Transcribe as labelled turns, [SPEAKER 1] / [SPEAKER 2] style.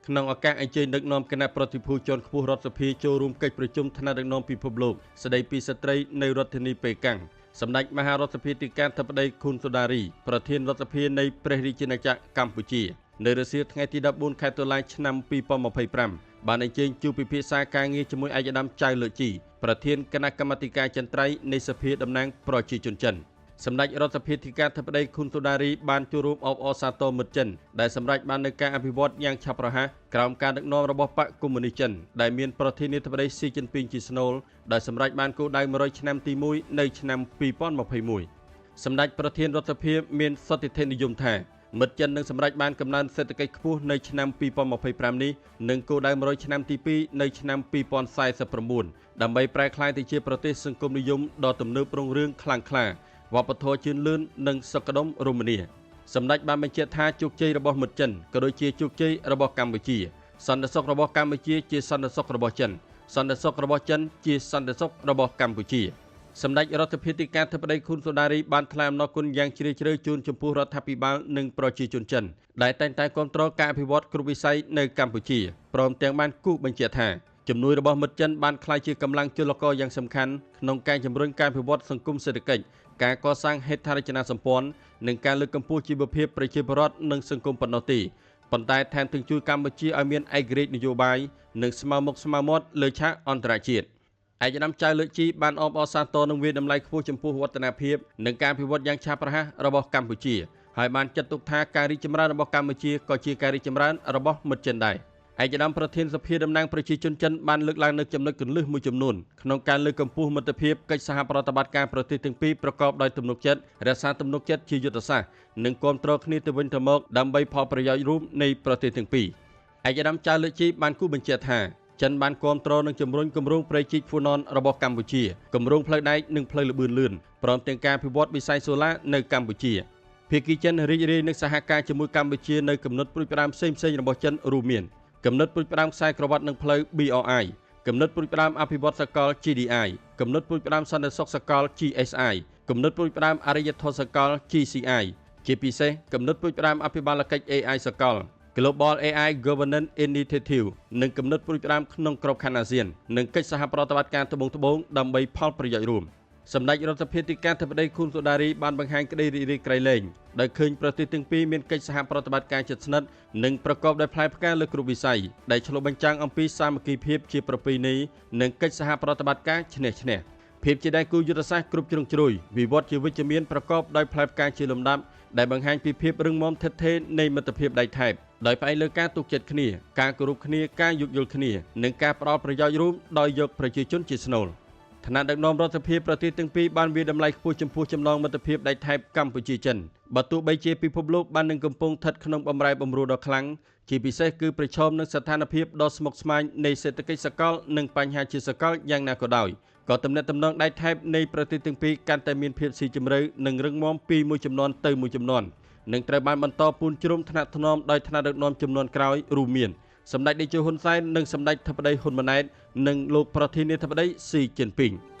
[SPEAKER 1] ក្នុងឱកាសអញ្ជើញដឹកនាំគណៈប្រតិភូជាន់ខ្ពស់រដ្ឋសភាចូលរួមកិច្ចប្រជុំថ្នាក់ដឹកនាំពិភពលោកស្ដីពីស្ត្រីនៅរដ្ឋធានីប៉េកាំងសម្ដេចមហារដ្ឋសភាធិការធិបតីខុនសូដារីប្រធានរដ្ឋសភានៃព្រះរាជាណាចក្រកម្ពុជានៅរសៀលថ្ងៃទី14ខែតុលាឆ្នាំ2025បានអញ្ជើញជួបពិភាក្សាការងារជាមួយឯកឧត្តមចៅលើកជីប្រធានគណៈកម្មាធិការចន្ទ្រៃនៃសភាតំណាងប្រជាជនចិនសម្ដេចរដ្ឋសភាធិការធិបតីខុនសូដារីបានចូលរួមអបអរសាទរមិត្តចិនដែលសម្រេចបាននូវការអភិវឌ្ឍយ៉ាងឆាប់រហ័សក្រោមការដឹកនាំរបស់បក្សកុម្មុយនីសចិនដែលមានប្រធានាធិបតីស៊ីជីនពីងជាស្នូលដែលសម្រេចបានគោលដៅ100ឆ្នាំទី1នៅឆ្នាំ2021សម្ដេចប្រធានរដ្ឋសភាមានសន្តិធិនិយមថាមិត្តចិននឹងសម្រេចបានកំណើនសេដ្ឋកិច្ចខ្ពស់នៅឆ្នាំ2025នេះនិងគោលដៅ100ឆ្នាំទី2នៅឆ្នាំ2049ដើម្បីប្រែក្លាយទៅជាប្រទេសសង្គមនិយមដ៏ទំនើបរុងរឿងខ្លាំងក្លាវប្បធម៌ជឿនលឿននិងសុខដុមរមនាសម្ដេចបានបញ្ជាក់ថាជោគជ័យរបស់មិត្តចិនក៏ដូចជាជោគជ័យរបស់កម្ពុជាសន្តិសុខរបស់កម្ពុជាជាសន្តិសុខរបស់ចិនសន្តិសុខរបស់ចិនជាសន្តិសុខរបស់កម្ពុជាសម្ដេចរដ្ឋាភិបាលធិបតីខុនសូដារីបានថ្លែងអំណរគុណយ៉ាងជ្រាលជ្រៅជូនចំពោះរដ្ឋាភិបាលនិងប្រជាជនចិនដែលតែងតែគាំទ្រការអភិវឌ្ឍគ្រប់វិស័យនៅកម្ពុជាព្រមទាំងបានគូសបញ្ជាក់ថាជំនួយរបស់មិត្តចិនបានក្លាយជាកម្លាំងចលករយ៉ាងសំខាន់ក្នុងការជំរុញការអភិវឌ្ឍសង្គមសេដ្ឋកិច្ចការកសាងហេដ្ឋារចនាសម្ព័ន្ធនិងការលើកកម្ពស់ជីវភាពប្រជាពលរដ្ឋនិងសង្គមប៉ុណ្ណោះទេប៉ុន្តែថែមទាំងជួយកម្ពុជាឲ្យមានឯករាជ្យនយោបាយនិងស្មើមុខស្មើមាត់លើឆាកអន្តរជាតិឯកឧត្តមចៅលើកជីបានអបអរសាទរនឹងវាតម្លៃខ្ពស់ចំពោះវឌ្ឍនភាពនិងការអភិវឌ្ឍយ៉ាងឆាប់រហ័សរបស់កម្ពុជាហើយបានចាត់ទុកថាការរីកចម្រើនរបស់កម្ពុជាក៏ជាការរីកចម្រើនរបស់មិត្តចិនដែរឯកឧត្តមប្រធានសភាតំណាងប្រជាជនចិនបានលើកឡើងនូវចំណុចគន្លឹះមួយចំនួនក្នុងការលើកកម្ពស់មិត្តភាពកិច្ចសហប្រតិបត្តិការប្រទេសទាំងពីរប្រកបដោយទំនុកចិត្តរក្សាទំនុកចិត្តជាយុទ្ធសាស្ត្រនិងគាំទ្រគ្នាទៅវិញទៅមកដើម្បីផលប្រយោជន៍រួមនៃប្រទេសទាំងពីរឯកឧត្តមចៅលើកជីបានគូសបញ្ជាក់ថាចិនបានគាំទ្រនិងជំរុញគម្រោងព្រៃជីកហ្វូណនរបស់កម្ពុជាគម្រោងផ្លូវដែកនិងផ្លូវល្បឿនលឿនព្រមទាំងការអភិវឌ្ឍវិស័យសូឡានៅកម្ពុជាភាគីចិនរីករាយនឹងសហការជាមួយកម្ពុជានៅកំណត់ព្រួយផ្ដើមផ្សេងៗរបស់ចិនរួមមានកំណត់ព្រួយផ្ដើមខ្សែក្រវ៉ាត់និងផ្លូវ BRI កំណត់ព្រួយផ្ដើមអភិវឌ្ឍសកល GDI កំណត់ព្រួយផ្ដើមសន្តិសុខសកល GSI កំណត់ព្រួយផ្ដើមអរិយធម៌សកល GCI ជាពិសេសកំណត់ព្រួយផ្ដើមអភិបាលកិច្ច AI សកល Global AI Governance Initiative និងកំណត់ព្រួយផ្ដើមក្នុងក្របខ័ណ្ឌអាស៊ាននិងកិច្ចសហប្រតិបត្តិការត្បូងត្បូងដើម្បីផលប្រយោជន៍រួមសម្ដេចរដ្ឋាភិបាលធិបតីខុនសូដារីបានបង្ហាញក្តីរីករាយក្រៃលែងដោយឃើញប្រទេសទាំងពីរមានកិច្ចសហប្រតិបត្តិការជិតស្និទ្ធនិងប្រកបដោយផ្លែផ្កាលើគ្រប់វិស័យដែលឆ្លុះបញ្ចាំងអំពីសាមគ្គីភាពជាប្រពៃណីនិងកិច្ចសហប្រតិបត្តិការឈ្នះឈ្នះភាពជាដៃគូយុទ្ធសាស្ត្រគ្រប់ជ្រុងជ្រោយវិវត្តជាវិជ្ជមានប្រកបដោយផ្លែផ្កាជាលំដាប់ដែលបង្ហាញពីភាពរឹងមាំថិតថេរនៃមិត្តភាពដៃថែបដោយផ្អែកលើការទុកចិត្តគ្នាការគោរពគ្នាការយោគយល់គ្នានិងការផ្ដល់ប្រយោជន៍រួមដោយយកប្រជាជនជាស្នូលឋានៈដឹកនាំរដ្ឋាភិបាលប្រទេសទាំងពីរបានវាយតម្លៃខ្ពស់ចំពោះចំណងមិត្តភាពដៃថែបកម្ពុជាចិនបើទោះបីជាពិភពលោកបាននឹងកំពុងស្ថិតក្នុងបម្រែបម្រួលដ៏ខ្លាំងជាពិសេសគឺប្រឈមនឹងស្ថានភាពដ៏ស្មុគស្មាញនៃសេដ្ឋកិច្ចសកលនិងបញ្ហាជាសកលយ៉ាងណាក៏ដោយក៏ទំនាក់ទំនងដៃថែបនៃប្រទេសទាំងពីរកាន់តែមានភាពស៊ីជម្រៅនិងរឹងមាំពីមួយចំនួនទៅមួយចំនួននិងត្រូវបានបន្តពូនជ្រុំថ្នាក់ថ្នមដោយថ្នាក់ដឹកនាំចំនួនក្រោយរួមមានសម្ដេចតេជោហ៊ុនសែននិងសម្ដេចធិបតីហ៊ុនម៉ាណែតនិងលោកប្រធានាធិបតីស៊ីជីនពីង។